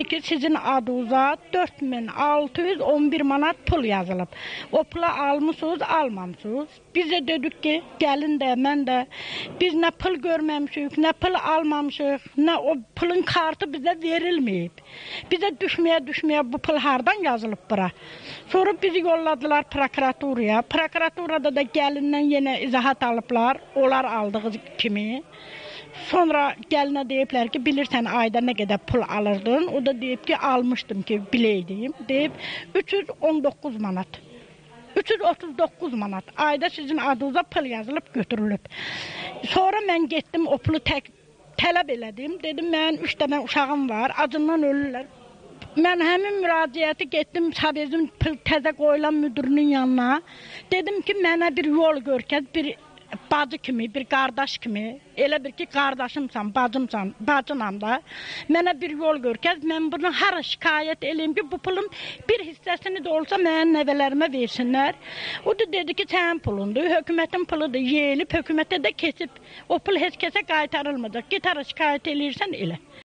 Ki sizin adınıza 4611 manat pul yazılıb. O pula almısınız, almamısınız. Biz də dedik ki, gəlin də, mən də, biz nə pul görməmişik, nə pul almamışıq, nə o pulun kartı bizə verilməyib. Bizə düşməyə bu pul hardan yazılıb bura? Sonra bizi yolladılar prokuraturaya. Prokuraturada da gəlindən yenə izahat alıblar, onlar aldığı kimi. Sonra gəlinə deyiblər ki, bilirsən ayda nə qədər pul alırdın? O da deyib ki, almışdım ki, biləydim. Deyib 319 manat. 339 manat. Ayda sizin adınıza pul yazılıb götürülüb. Sonra mən getdim o pulu tələb elədim. Dedim, mənim 3 dənə uşağım var, acından ölürlər. Mən həmin müraciəti getdim Sovezin təzə qoyulan müdürünün yanına. Dedim ki, mənə bir yol görkəz, bir bacı kimi, bir qardaş kimi, elə bir ki, qardaşımsan, bacımsan, bacınam da, mənə bir yol görkəz, mən bunu hara şikayət eləyim ki, bu pulun bir hissəsini də olsa mənim nəvələrimə versinlər. O da dedi ki, sənin pulundur, hökumətin puludur, yeyilib, hökumətə də keçib, o pul heç kəsə qaytarılmayacaq. Get hara şikayət eləyirsən, elə.